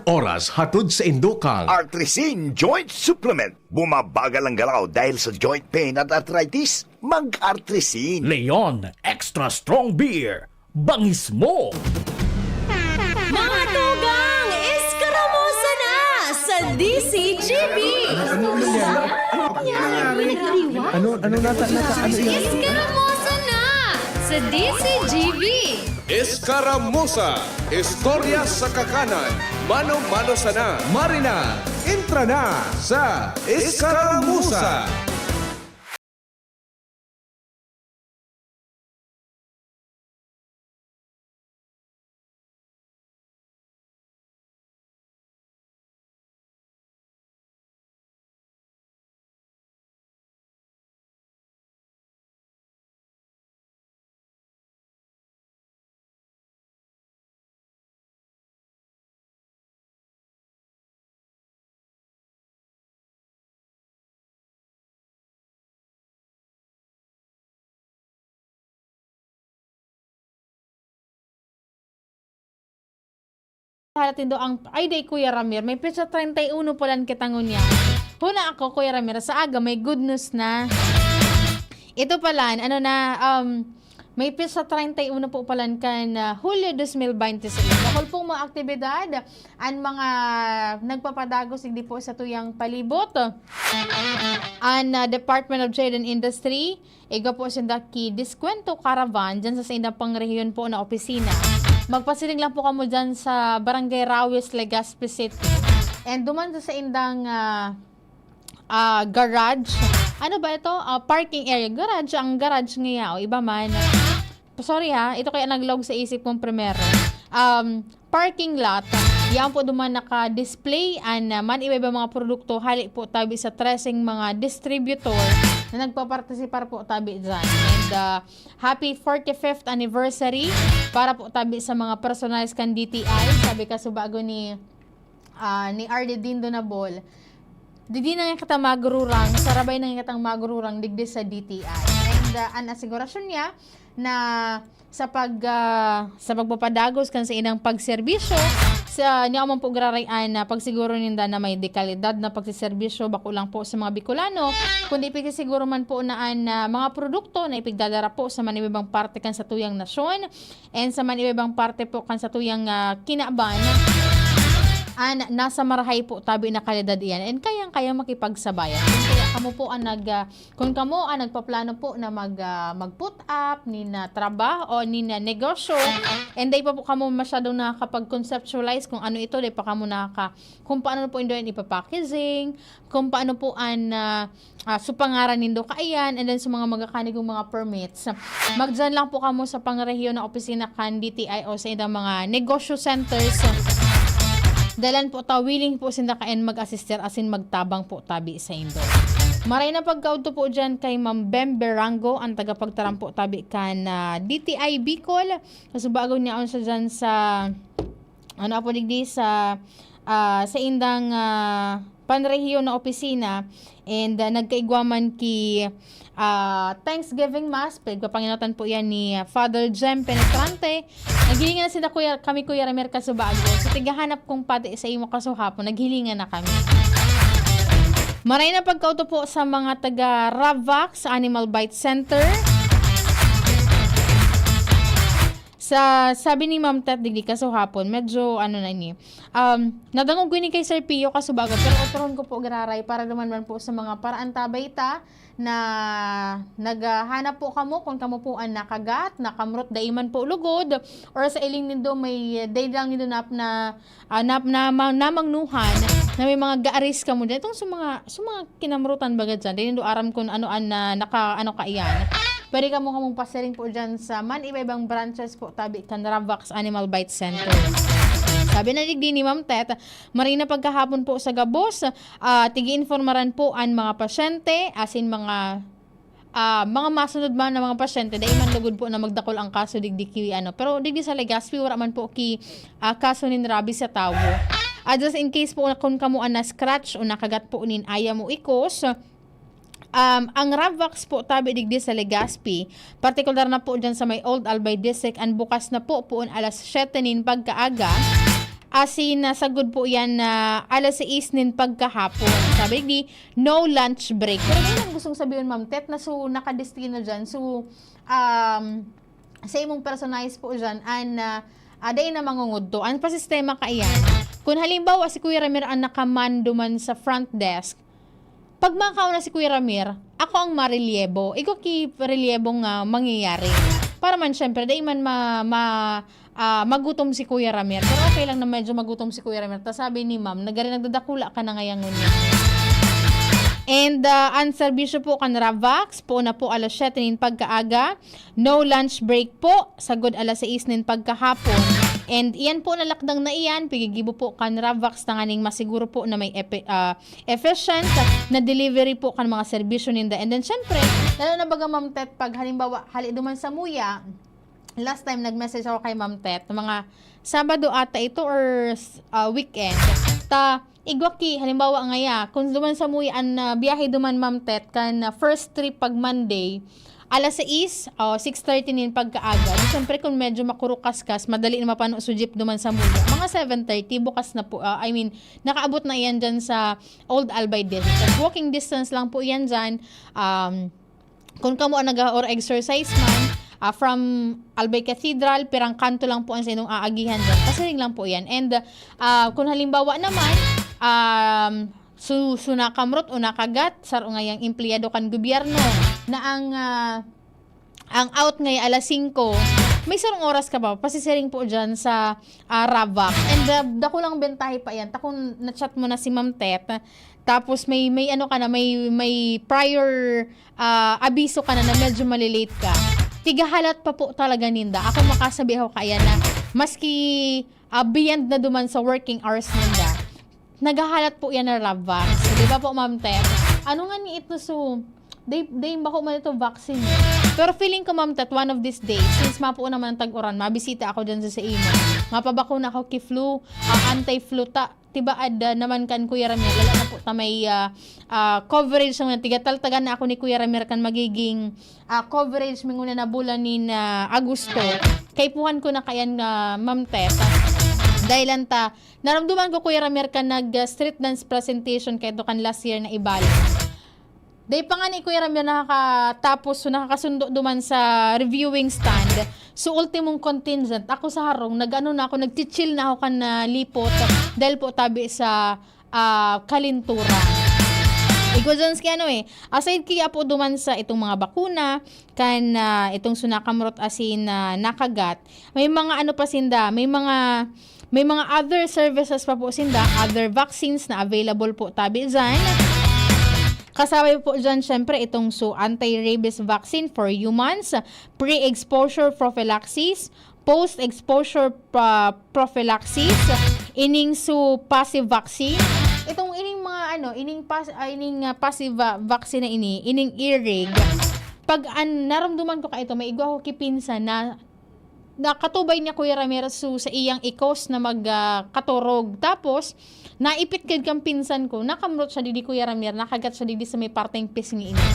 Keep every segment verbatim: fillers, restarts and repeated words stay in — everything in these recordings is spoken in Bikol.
Oras hatod sa indokang Artrisin Joint Supplement. Bumabagal ang galaw dahil sa joint pain at arthritis? Mag-Artrisin. Leon Extra Strong Beer. Bangis mo! Mga tugang, eskaramusa na sa D C G B! Ano, ano nangyari? Ano nangyari? Ano, ano nata-, nata-, ano yan? Eskaramusa na sa D C G B! Eskaramusa, istorya sa kakanan, mano-mano sana. Marina, entra na sa Eskaramusa. Hala, tindo ang, ay, di, Kuya Ramir, may petsa treinta y uno pa lang kita ngunyan. Huna ako, Kuya Ramir, sa aga, may good news na. Ito pala, ano na, um, may petsa treinta y uno po pala kan, ah, Hulyo dos mil bente seis. Dakul pong mga aktibidad, an mga nagpapadagos, hindi po sa tuyang palibot. An, ah, Department of Trade and Industry, igwa po sinda ki Deskwento Caravan dyan sa saindang pangrehiyon po na opisina. Magpasiring lang po kamo dyan sa Barangay Rawis, Legazpi City. And duman sa saindang, ah, ah, garage. Ano ba ito? Ah, parking area. Garage, ang garage nga, o iba man. Sorry ha, ito kaya naglaog sa isip kong primero. Um, parking lot, yan po duman naka-display an, ah, man iba-iba mga produkto, hali po tabi sa treseng mga distributor na nagpapartisipar po tabi dyan. And, ah, happy forty-fifth anniversary para po tabi sa mga personalis kan D T I. Sabi ka, subago ni, ah, ni R D Dindo na Bol, digdi na nga kita magururang, sarabay na nga kitang magururang digdi sa D T I. And, ah, an asigurasyon niya na sa pag, ah, sa pagpapadagos kan sa inang pagserbisyo, sa niya man po giraray-an na pagsiguro ninda na may dekalidad na pagsiserbisyo, bako lang po sa mga Bicolano, kundi pagsisiguro man po na an, ah, mga produkto na ipigdadara po sa manibibang parte kan sa tuyang nasyon, and sa man iba-ibang parte po kan satuyang, ah, kinaban, an nasa marahay po tabi na kalidad iyan, and kayang-kayang makipagsabayan. Kung kaya kamo po ang nag, ah, kung kamo ang nagpaplano po na mag, ah, mag-put up, nin, ah, trabaho o nin, ah, negosyo, and di pa po kamo masyadong nakakapag-conceptualize kung ano ito, di pa kamo nakaka-, kung paano po indo yan ipapackaging, kung paano po an, ah, ah, supangaran nindo kaiyan, and then sa mga magkakanigong mga permits. Magdiyan lang po kamo sa pangrehiyon na opisina kan D T I o sa indang mga negosyo centers. Dalan po ta, willing po sinda kayan mag-assister asin magtabang po tabi sa indo. Maray na pagkaudto po diyan kay Ma'am Bem Berango, ang tagapagtaram po tabi kan, ah, D T I Bicol. Kasubagon niya on sa diyan sa ano apo digdi sa, ah, sa indang, ah, panrehiyon na opisina, and, ah, nagkaigwa man ki, ah, Thanksgiving Mass, pagpapanginotan po yan ni, ah, Father Jem Penetrante. Naghilingan na sila, Kuya, kami, Kuya Ramer Kasubago. Sa tigahanap kong pati sa imo kasuhapon, naghilingan na kami. Maray na pagkauto po sa mga taga Ravax Animal Bite Center. Sa, sabi ni Ma'am Tet, digdi kasuhapon, medyo, ano na ini, um, nadangog ko ini kay Sir Pio Kasubago, pero otoron ko po giraray para naman man po sa mga paraan tabay ta na naghahanap po kamo, kung kamo po ang nakagat, nakamrot, dai man po lugod, or sa iling nindo may, dai lang nindo nap-, na, ah, nap-, na, ma-, namangnuhan na may mga gaaris kamo dyan. Itong sa mga, sa mga kinamrutan baga dyan, dai nindo aram kung ano an, ah, naka, ano kaiyan. Pwede kamo kamong pasiring po dyan sa man iba-ibang branches po tabi kan Ravax Animal Bite Center. Sabi na digdi ni Ma'am Tet, maray na pagkahapon po sa gabos, ah, tigi-informaran po an mga pasyente, asin mga, ah, mga masunod man na mga pasyente, dai man lugod po na magdakul ang kaso digdi ki, ano. Pero digdi sa Legazpi, wala man po ki, ah, kaso nin rabies sa tawo. Ah, just in case po, kun kamo an na-scratch o nakagat po nin ayam o ikos, Um, ang Ravax po tabi digdi sa Legazpi, partikular na po dyan sa may Old Albay District, an bukas na po poon alas siyete nin pagkaaga. As in, ah, sagod po yan na alas sais nin pagkahapon. Sabi ni, no lunch break. Pero may lang gustong sabihin, Ma'am Tet, na so nakadestino dyan. So, um, sa imong personalize po dyan, an, ah, ah, dai na mangungudto. Ang pasistema ka iyan, kung halimbawa si Kuya Ramir ang nakamando man sa front desk, pag makaon na si Kuya Ramir, ako ang marelyebo. Ikaw ki relyebo nga mangyayari. Para man, syempre, dai man ma-, ma-, ah, magutom si Kuya Ramir. Pero okay lang na medyo magutom si Kuya Ramir. Ta sabi ni Ma'am, nagari nagdadakula ka na ngayon ngunyan. And, ah, ang serbisyo po kan Ravax, po na po alas siyete nin pagkaaga. No lunch break po, sagod alas sais nin pagkahapon. And iyan po na lakdang na iyan, pigigibo po kan Ravax tanganing masiguro po na may epi-, ah, efficient na delivery po kan mga serbisyo ninda. And then, syempre, lalo na baga, Ma'am Tet, pag halimbawa, hali duman sa Muya, last time nag-message ako kay Ma'am Tet, mga Sabado ata ito or, ah, weekend. Ta, igwa ki, halimbawa ngaya, kung duman sa Muya an, ah, biyahe duman, Ma'am Tet, kan, ah, first trip pag Monday, alas sais o six thirty nin pagkaaga. Di, syempre, kung medyo makurukaskas, madali na mapano sa jeep duman sa Muya. Mga seven thirty, bukas na po, ah, I mean, nakaabot na iyan dyan sa Old Albay District. Walking distance lang po iyan dyan. Um, kung kamo ang nag-, or exercise man, ah, from Albay Cathedral, pirang kanto lang po ang sa inyong aagihan dyan. Pasiring lang po yan. And, ah, kung halimbawa naman, um, su-, su nakamrot o nakagat, saro ngayang empleyado kan gobyerno na ang, ah, ang out ngay alas singko, may sarong oras ka pa, pasisiring po dyan sa, ah, Ravax. And, ah, dakulang bentahe pa yan. Ta kung na-chat mo na si Ma'am Tet, tapos may, may ano ka na, may, may prior, ah, abiso ka na, na medyo malilate ka. Tigahalat pa po talaga ninda. Ako makasabi ako kaya na, maski, ah, beyond na duman sa working hours ninda, naghahalat po yan na Ravax. Di ba po, Ma'am Tet? Ano nga ni ito, so, they, they bako man ito vaccine, eh. Pero feeling ko, Ma'am Tet, one of these days, since mapuo naman ang tag-uran, mabisita ako dyan sa, sa imo. Mapabakuna ako ki flu, ah, anti-flu ta. Tibaad, ah, naman kan Kuya Ramir, lalo na po ta may, ah, ah, coverage na tigataltagan na ako ni Kuya Ramir kan magiging, ah, coverage minguna na bulan nin, ah, Agosto. Kaipuhan ko na kayan nga, Ma'am Tet. Dahil lang ta, naramdaman ko, Kuya Ramir, kan nag, ah, street dance presentation kaito kan last year na ibalik. Dai pa nga ni Kuya Ramir nakakatapos, so nakakasundo duman sa reviewing stand. So, ultimong contingent, ako sa harong, nag-ano na ako, nagchichil na ako kan, ah, lipot dahil po tabi sa, ah, kalintura. Igwa dyan si ano eh, aside kaya po duman sa itong mga bakuna, kan, ah, itong sunakamrot asin na nakagat, may mga ano pa sinda, may mga May mga other services pa po sinda, other vaccines na available po tabi dyan. Kasabay po dyan, syempre, itong so anti-rabies vaccine for humans, pre-exposure prophylaxis, post-exposure pa-, prophylaxis, ining so passive vaccine. Itong ining mga ano, ining pas-, ah, ining, ah, passive, ah, vaccine na ini, ining earrig. Pag an-, naramdaman ko ka ito, may igwa ko kipinsan na nakatubay niya Kuya Ramir su sa iyang ikos na mag, ah, katurog. Tapos, naipit gid kan pinsan ko, nakamrot siya didi Kuya Ramir, nakagat siya didi sa may parteng pisngi ini.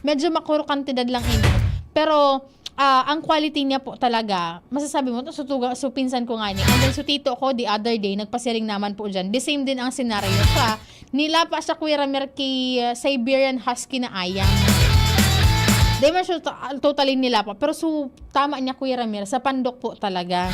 Medyo makuro kantidad lang ini. Pero, ah, ang quality niya po talaga, masasabi mo, to, sutuga, so pinsan ko nga ni. And then, so tito ko, the other day, nagpasiring naman po dyan. The same din ang scenario siya. Nilapa siya, Kuya Ramir, ki, ah, Siberian Husky na ayam. Di man siya to-, totally nilapa, pero su-, tama niya, Kuya Ramir, sa pandok po talaga.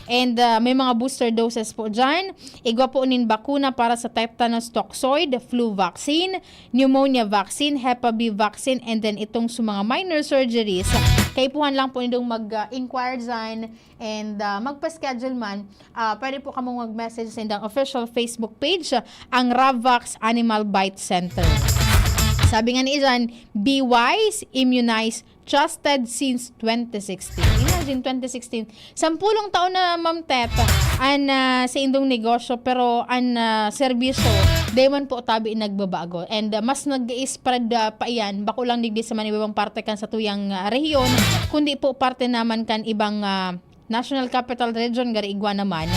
And, ah, may mga booster doses po dyan. Igwa po nin bakuna para sa tetanus toxoid, flu vaccine, pneumonia vaccine, Hepa B vaccine, and then itong sa mga minor surgeries. Kaipuhan lang po nindong mag, ah, inquire dyan. And, ah, magpa-schedule man, ah, pwede po kamong mag-message sa indang official Facebook page, ah, ang Ravax Animal Bite Center. Sabi nga ni Ijan, "Be wise, immunize, trusted since twenty sixteen." Imagine, twenty sixteen. Sampulong taon na, Ma'am Tet, an, ah, sa indong negosyo, pero an, ah, serbisyo, di man po tabi nagbabago. And, ah, mas nag-i-spread, ah, pa iyan, bako lang digdi sa manibabang parte kan sa tuyang, ah, rehiyon, kundi po parte naman kan ibang, ah, National Capital Region, gari igwa naman.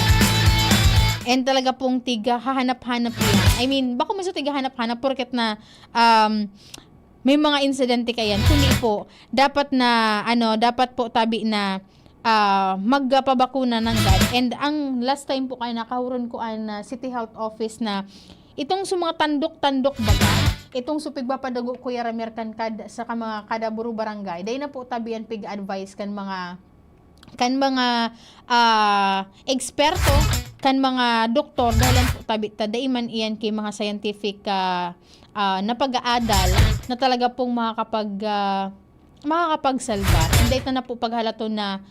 And talaga pong tiga hahanap-hanap yan. I mean, bako man sa tiga hanap-hanap, porket na, um, may mga insidente kayan. Kundi po, dapat na, ano, dapat po tabi na, ah, magpabakuna nanggad. And ang last time po kaya nakahuron ko an, ah, City Health Office na itong sa mga tandok-tandok baga, itong sa pigpapadago, Kuya Ramir, kan kad-, sa ka-, mga kada buro barangay, dai na po tabi an pig-advise kan mga, kan mga, ah, eksperto, kan mga doktor, dahil lang po tabi ta, dai man iyan kay mga scientific, ah, ah, na pag-aadal na talaga pong makakapag-, ah, makakapagsalba. And dai ta na po paghalaton na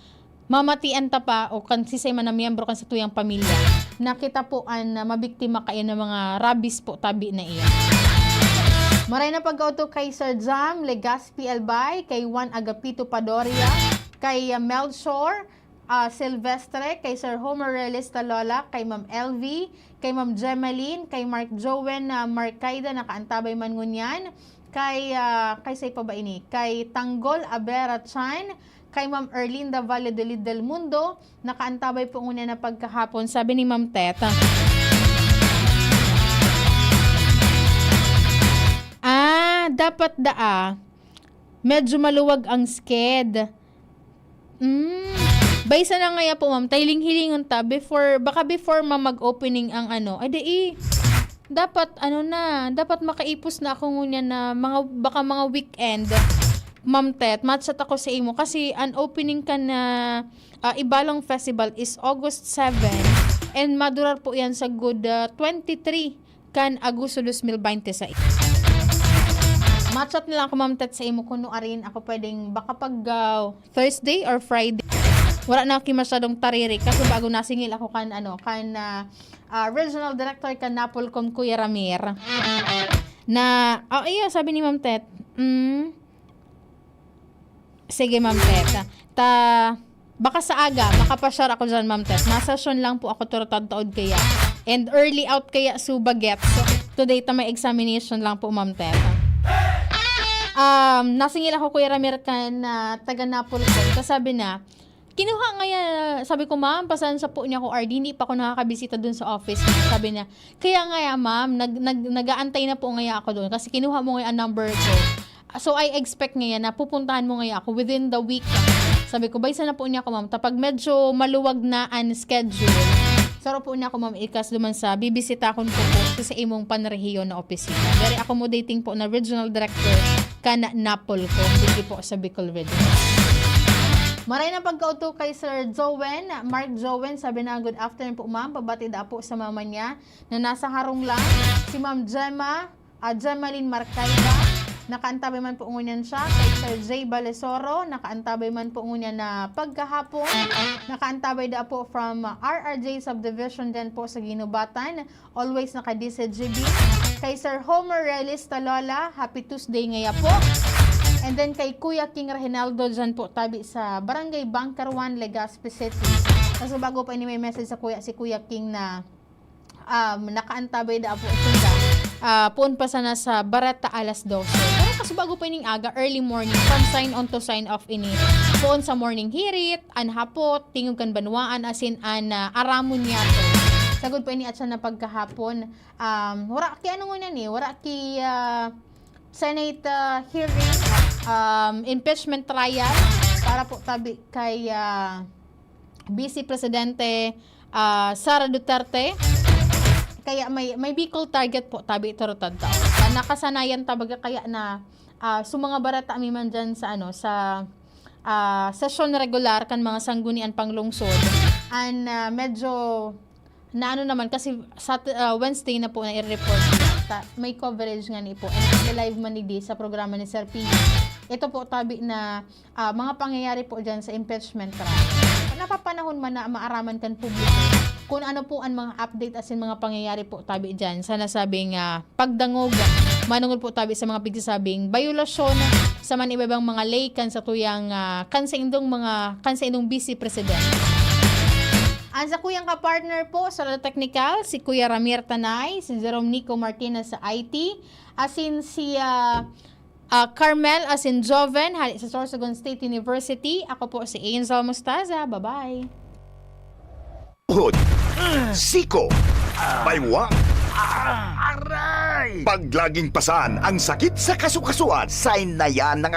mamatian ta pa o kan sisay man na miyembro kan satuyang pamilya na kita po an, ah, mabiktima kaya ng mga rabies po tabi na iyan. Maray na pagkauto kay Sir Jam Legazpi Albay, kay Juan Agapito Padoria, kay, ah, Melchor, ah, Silvestre, kay Sir Homer Realista Lola, kay Ma'am L V, kay Ma'am Gemaline, kay Mark Jowen, ah, Marcaida, nakaantabay man ngunyan, kay, ah, kay say pa ba ini? Kay Tanggol Abera Chan, kay Ma'am Erlinda Valladolid del Mundo, nakaantabay po ngunyan na pagkahapon, sabi ni Ma'am Teta. Ah, dapat daa. Medyo maluwag ang sked. Hmm. Baysa na ngaya po, ma'am, ta hiling-hilingon ta, before, baka before, ma'am, mag-opening ang ano, ay, di, eh, dapat, ano na, dapat makaipos na ako ngunyan na mga, baka mga weekend, Ma'am Tet, ma-chat ako sa imo kasi an opening kan, ah, Ibalong Festival is August seven and madurar po yan sa good, ah, twenty-three kan Agosto dos mil bente seis. Ma-chat na lang ako, Ma'am Tet, sa imo kung nuarin ako pwedeng baka pag, ah, Thursday or Friday. Wala na ako masyadong taririk kasi bago nasingil ako kan, ano, kan, ah, ah, regional director kan Napolcom, Kuya Ramir. Na, oh, iyo, sabi ni Ma'am Tet, mm, sige, Ma'am Tet. Ta, baka sa aga, makapasyar ako dyan, Ma'am Tet. Nasasyon lang po ako turutad-taod kaya. And early out kaya su bagets. Today ta may examination lang po, Ma'am Tet. Um, nasingil ako, Kuya Ramir, kan, ah, taga Napolcom. Kasabi na, kinuha ngaya, sabi ko, "Ma'am, pasensya po niya ako, R D, hindi pa ako nakakabisita dun sa office." Sabi niya, "Kaya ngaya, ma'am, nag-, nag-, nag-aantay na po ngaya ako doon kasi kinuha mo ngaya ang number ko. So, I expect ngaya na pupuntahan mo ngaya ako within the week." Sabi ko, "Baysa na po niya ako, ma'am. Tapag medyo maluwag na ang schedule, saro po niya ako, ma'am, ikas duman sa bibisitahon ko po sa imong panrehiyon na opisina." Very accommodating po na regional director kan Napolcom dito po sa Bicol Region. Maray na pagkauto kay Sir Jowen, Mark Jowen, sabi na, "Good afternoon po, ma'am. Pabati da po sa mama niya na nasa harong lang, si Ma'am Gemma, ah, Gemaline Marcaida. Nakaantabay man po ngunyan siya. Kay Sir Jay Balesoro, nakaantabay man po ngunyan na pagkahapon. Nakaantabay da po from, ah, R R J Subdivision din po sa Guinobatan. Always naka-D Z G B. Kay Sir Homer Realista Lola, happy Tuesday ngaya po. And then kay Kuya King Reginaldo dyan po, tabi sa Barangay Bunker one, Legazpi City." Kaso bago pa ini may message sa kuya, si Kuya King na, um, nakaantabay da po sila. Ah, poon pa sana sa Bareta alas dose. Pero kaso bago pa ining aga, early morning, from sign on to sign off ini. Poon sa morning hirit, an hapot, tingog kan banwaan, asin an, ah, aramon niya po. Sagod pa ini at siya na pagkahapon. Um, wala ki ano ngunyan eh, wala ki, ah, Senate, ah, hearing, um, impeachment trial para po tabi kay, ah, Vice Presidente, ah, Sara Duterte. Kaya may, may Bicol Target po, tabi turutad-taod. Nakasanayan ta baga kaya na, ah, sa mga bareta mi man dyan sa, ano, sa, ah, sesyon regular kan mga sanggunian panglungsod, an, ah, medyo na ano naman, kasi sa, ah, Wednesday na po na i-report ta, may coverage nga ni po. And live man digdi sa programa ni Sir P. Ito po, tabi na, ah, mga pangyayari po dyan sa impeachment trial. Napapanahon man na maaraman kan publiko kung ano po ang mga update asin mga pangyayari po tabi dyan sa nasabing, ah, pagdangog, manungod po tabi sa mga pigsasabing bayolasyon sa man iba-ibang mga ley kan satuyang, ah, kan saindong mga, kan saindong Vice Presidente. Ang sakuyang kapartner po sa Radyo Teknikal, si Kuya Ramir Tanay, si Jerome Nico Martinez sa I T, asin si, ah, ah, Carmel asin Joven, hali sa Sorsogon State University. Ako po si Angel Mostaza. Bye-bye. Uhod. Siko. Baywa. Aray! Paglaging pasan ang sakit sa kasukasuan, sign na yan ng